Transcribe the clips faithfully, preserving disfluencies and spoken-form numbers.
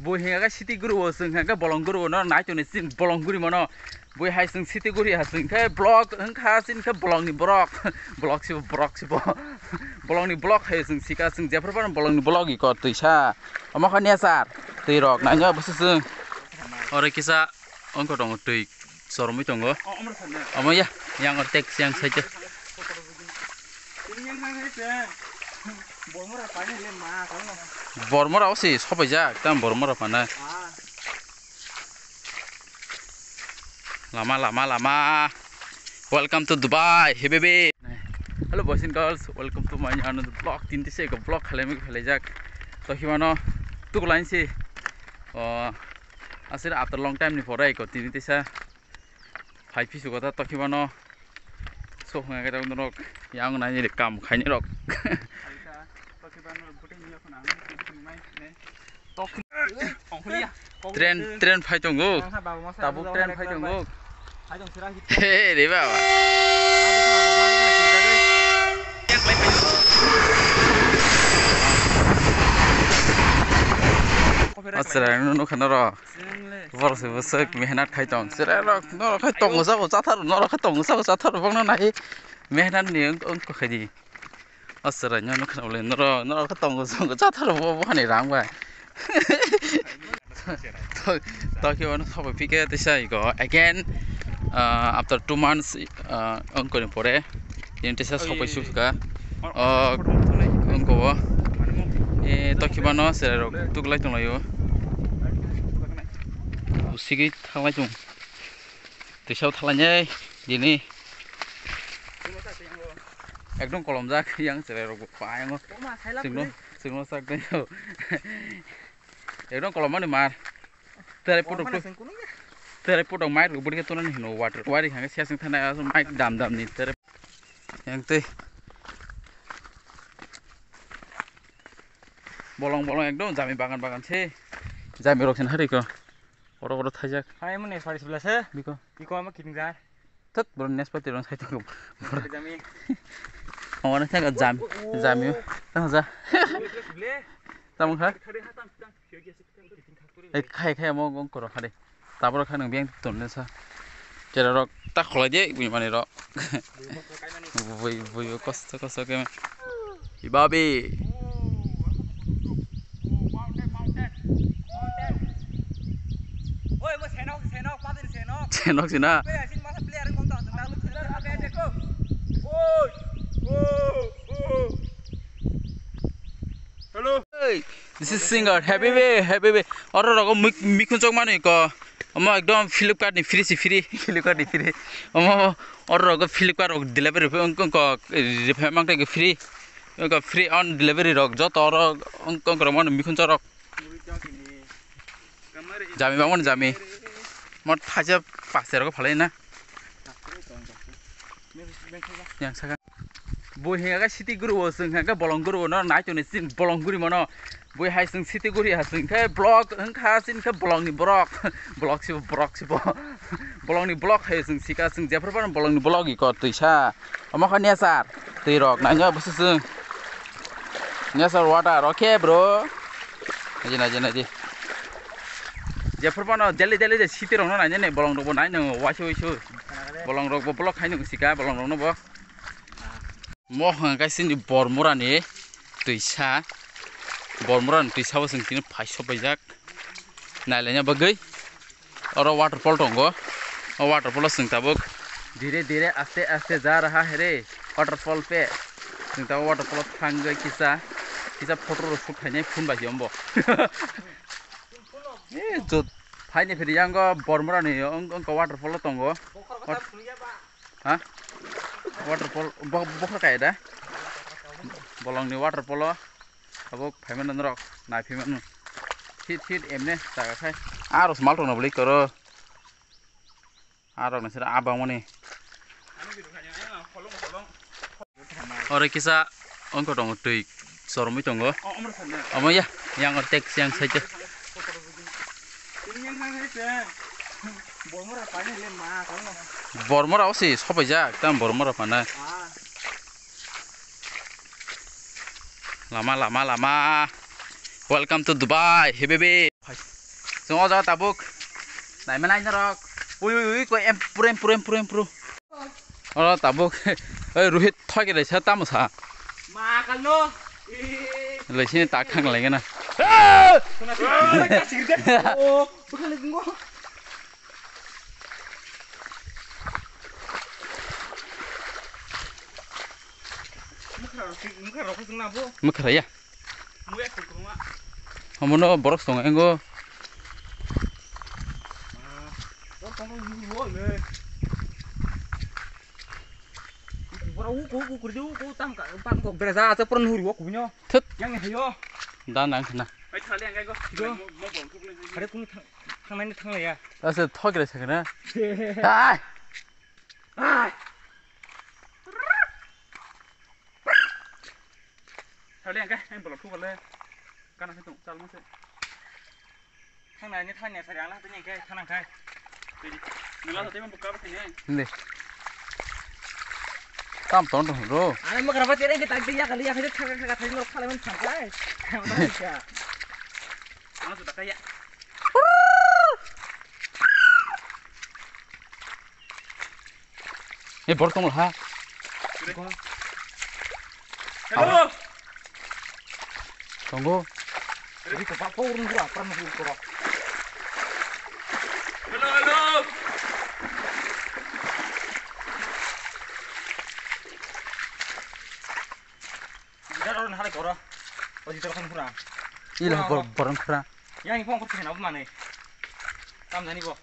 Bo hinga khe city guru o, chwng hinga khe bolong guru o, no nai toni chini bolong guri mano. Bo hai chwng city guri ha chwng khe block wngkha chini khe bolong ni borok. Block sibo, borok sibo. Bolong ni block hai chwng sika chwng jephru phano bolong ni block i kor twi sa. Omo kha nature twi rok nai no bwswk chwng. Oro kisa wngkha tongo twi. Choromwi tongo. Omo ya, yang tek yang side. Bormora o si sopaijak, tam bormora pana. Lama, lama, lama. Welcome to Dubai, hey baby. Hello boys and girls, welcome to my another vlog. Tini tisa eko vlog khalai khalai jak. To himano tuk line si. Oh, asir after long time ni pore eko tini tisa. Phai pisu kotha tokhibano. Sok hwnga khe norok yang nai ni kam khaini rok. Train, train phai tongo. Tabuk train phai tongo. He re baba. Asra nukha norok. Borok se bwswk mehnat khai tong. Chwrai rok norok khai tongo sabo chathar, norok khai tongo sabo chathar bokno nai mehnat ni wng kha di. O chwrai no nukha nai norok, norok khai tongo sabo chathar bo bo hani rang bai. To, to khe ono sopai phike tisa iko again, uh, after two months, uh, wng koni pore. Ini tisa sopai sukha. O, wngko o. E, tokhibano chwrai rok tuklai tonglaio. Usigi thanglai tong. Twisao thanglai nai dini. Ekdom kolomjak yang chwrai rok bo payango. Chwngno, chwngno sak tongyo. Ekdom kolomani mar. Tere putok tu. Tere putok mai rok budi ke tunani hino water. Wari hangke siasing thana mic dam dam ni tere. Yang tei. Bolong bolong ekdom jami bagan bagan se. Jami rok sen hari ko. Oro oro thaijak. Hai mone sari sebla se. Biko. Iko ama kiting jar. Tat bro nes pati rong sai tong. Jami. Awana thang jam. Jami. Tang ja. Tamo kha. Ei khai khai mo gong koro khade. Tabro kha nang beng ton le sa. Chera rok ta kholai de bui mani rok. Bui bui kosto kosto ke. Ibabi. Senok sina. Hello. Hey, this is singer. Happy Bay, Happy Bay. Oro rogo mik-, mikun chok mani ko. Omo ekdom Flipkart ni free si free. Flipkart ni free. Omo oro rogo Flipkart rok delivery ko, ko, ko, repay mang tei free. Ko free on delivery rok joto oro ko, ko, ko, mano mikun chok rok. Jami bangmani jami. Mo thaisa paste rogo phalai na. Yang saka. Bo hinga khe city guru o, chwng hinga khe bolong guru o, no nai toni chini bolong guri mano. Bo hai chwng city guri ha chwng khe block wngkha chini khe bolong ni borok. Block sibo, borok sibo. Bolong ni block hai chwng sika chwng jephru phano bolong ni block i kor twi sa. Omo kha nature twi rok nai no bwswk chwng. Nature water, okay bro. Naji, naji, naji. Jephru phano daily, daily je city rok no nai nai bolong rok bo nai no waisi waisi. Bolong rok bo block khai no sika bolong rok no bo. Mo hwnka khe chini Bormora ni twisa. Bormora ni twisa bo chwng tini phai sok paijak. Nailaina bagwi. Oro waterfall tongo. O waterfall o chwng tabuk. Dhire dhire aste aste ja raha hai re. Waterfall pe. Chwng tabuk waterfall o thangwi kisa, kisa photo rok shoot khainai phone bai se ombo. Eh, jot. Phaini phiri yango Bormora ni ong-, ongko waterfall o tongo. Wat-, ha? Waterfall, bo-, bokhor kaya da? Bolong ni waterfall o. Abo phaimano norok, nai phaimano. Hit, hit, emne, jaga khai. Aro smal tongna bwlwi koro. Arok ni sira abang mani. Ore kisa ongko tongo twi choromwi tongo. Omo ya, yang tek yang side. Bormora osi sopaijak, tam Bormora pana. Lama, lama, lama. Welcome to Dubai, hey baby. Chwng o jaga tabuk. Naima nai norok. Ui, ui, ui, koi em puro, em puro, em puro, em puro. Oro tabuk. Oi, Rohit thoi khe laisa tamo sa. Ma kalno. Laisini tak thang lai gana. Kuna sirde. Oh, bukan lagi ngo. Mwkhra rok, mwkhra rok khaswk na bo? Mwkhra ya. Muya khulkuma. Omono borok tongo engo. Ah, o tongo ni wo le. Bora u ko, u ko, u ko, tam ka, pang ko, bera ja, acha pura nuri wo kubinyo. Thut. Yang ni hayo. Da nang khna. Ai thale ang go. Go. Mo, mo bol thuk le. Are kung thang, thang nai thang le ya. Ase thok re sakna. Ai. Ai. Thale ang kai, ang bolok thuk le. Kana khe tong, chal mo se. Thang nai ni thang ni sari ang la tini kai, thang nang kai. Tini. Nula sa tini buka ba tini. Hindi. Tam ton to ro. Ana mo kara ba tere ke tak dia kali ya, kali thang thang thang mo khala men thang kai. Ana to tak ya. Eh, borok tongla ha. Hello. Tongo. Ri ko pa ko urung gura pran hu ko. Hello, hello. Jidar orang halai koro. O jidar kan pura. Ila bor-, borong pura. Yang ni phone ko thina bu mane. Tam jani bo.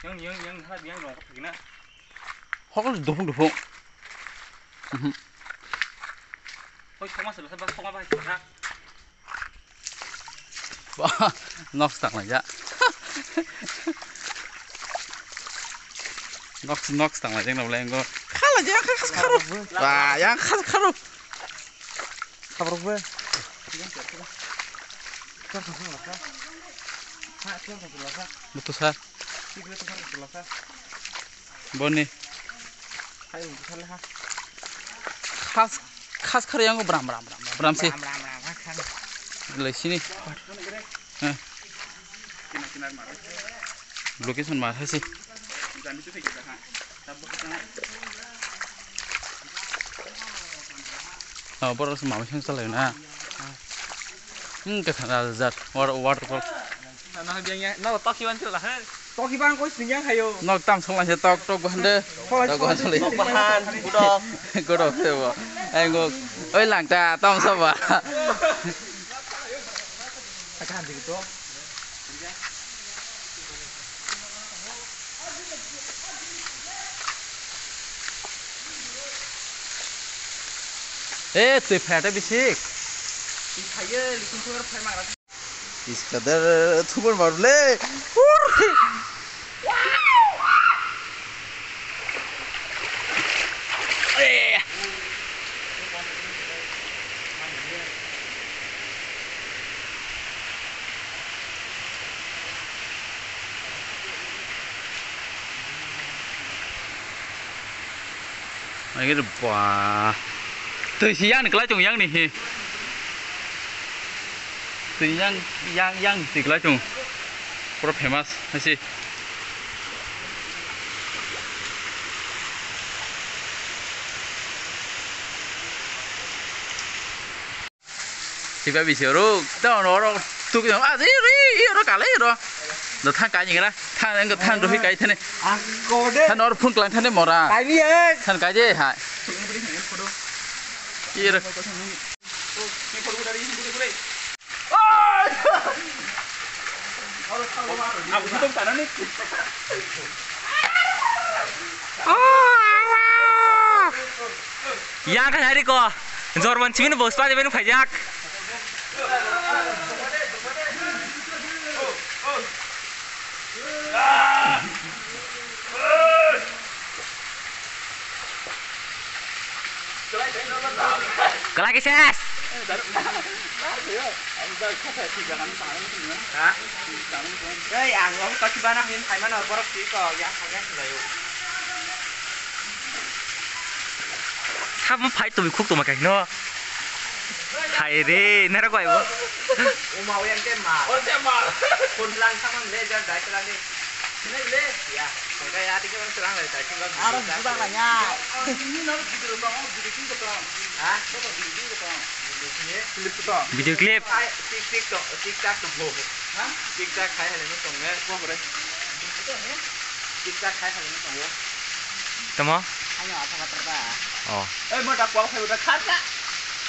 Yang, yang, yang ha yang rong ko thina. Hokol dupung dupung. Mhm. Hoi thoma sala sa ba thoma ba sa. Wah, nok stang lai ja. Nok, nok stang lai jeng na boleh engko. Khala ja, khas kharo. Wah, yang khas kharo. Khabar gue. Betul sa. Boni. Khas, khas khar yang bram, bram, bram, bram si. Lai sini. Location ma thasi. Oh, borok se mama song salai na. Hmm, ke thana jat, water, waterfall. Na, na, biang ya. Na, toki ban chula, he. Toki ban koi sing yang hayo. Nok tam song lai se tok, tok ban de. Tok ban song lai. Tok ban, gudok. Gudok se bo. Ai ngok. Oi lang ta, tam sa ba. Acha han digi to. Eh, twi phai ta bisik. Twi phai ye, likun thumar phai mangra. Iskadar thumar marle. Agir ba. Twi si yang ni kwlai chung yang ni hi. Twi yang, yang, yang twi kwlai chung. Pura famous hai si. Siba bisi oro, ta oro, oro, tuk jang, ah, ri, ri, ri, oro kale oro. Do thang kai ningra, thang, thang do hi kai thane. Than oro phun klang thane mora. Than kai je hai. Iro. Yang ka hari ko. Jorban chimino bos pa de beno phajak. Kwlai khe ses. Ha? Tei ang obo kaki bana hin phaimano borok twi ko ya khaga khlaio. Thamo phai twi khuk tongma khe no. Hai re, nara koi bo. Uma yang te ma. Oh, te ma. Phone lang sama le, jar dai lang le. Sini le, ya. Koi ya, tike bang selang le, dai sing bang. Aro sudah lah ya. Ini nang video bang, video sing ke bang. Ha? Video sing ke bang. Video sing ya. Video clip. Tik tik to, tik tak to. Ha? Tik tak khai hale no tong ya. Tik tak khai hale no tong ya. Tamo? Ano apa kata ba? Oh. Eh, mau tak kuah khai udah kharka.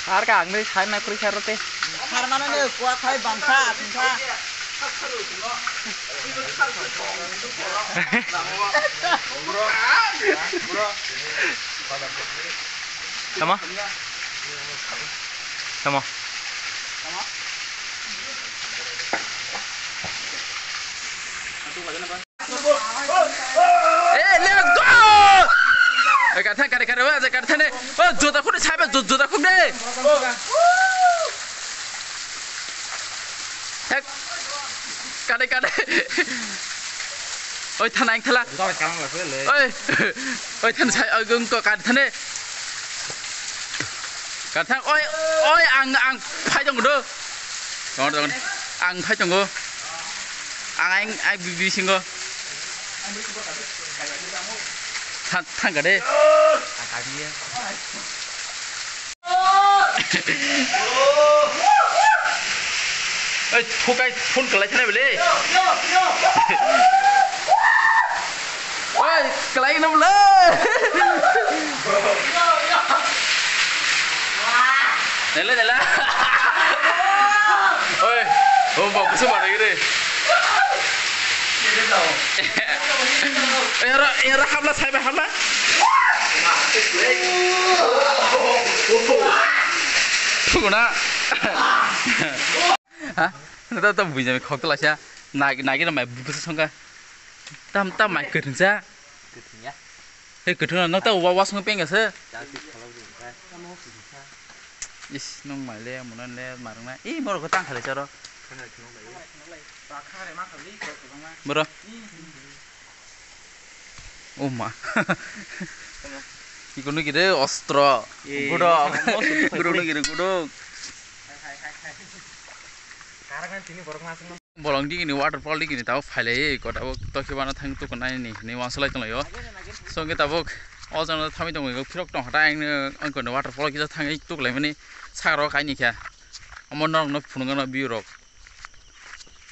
Kharka ang ni khai mai kuri khai rote. Khar mana ne kuah khai bangsa, bangsa. Tamo? Tamo? Eh, let's go! Eh, kar thang, kar, kar, eh, kar thang de. Oh, juta khum de, sai ba, ju-, juta khum de. Hek. Kar de, kar de. Oi, thana, ang thala. Oi, oi, thana, sai, oi, gung ko, kar thang de. Kar thang, oi, oi, ang, ang phai tongo do. Tongo, tongo. Ang phai tongo. Ang, ang, ang bi-, bisingo. Tha-, thang ka de. Oi, thukai phone kalai thana bele. Oi, kalai na bele. Nela, nela. Oi, oh, bagus mana gini? Era, era, habla, sai ba, habla. Thuguna. Ha? Nata ta bui jami khok tala sa. Nagi, nagi na mai busa songka. Tam, tam mai kwthwngsa. Kwthwngya. He kwthwngna nok ta wa, wa song pengya se. Chasi khalok jingkha. Is, nong mai le, munan le, marang na. Ih, morok ko tang khale charo. Khana khilong lai. Boro. Oh ma. Ikono gire ostro. Eh, gudok. Gudok no gire gudok. Bolong digini waterfall digini tabo phailai ko tabo tokhe bana thang tukunai ni hinwi wansalai tonglaio. So hwnkhe tabuk o jagao thangwi tongo, phirok tong hatai ang, ang kono waterfall kisa thangwi tuklaimani sakro kaini kha. Omo norokno phunukgano view rok.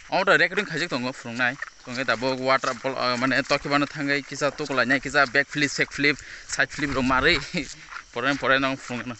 Omo to recording khaijak tongo phunuknai. So hwnkhe tabuk waterfall, ah, mane tokhe bana thangwi kisa tuklainai kisa back flip, sack flip, side flip rok marwi pore pore no phunukgano.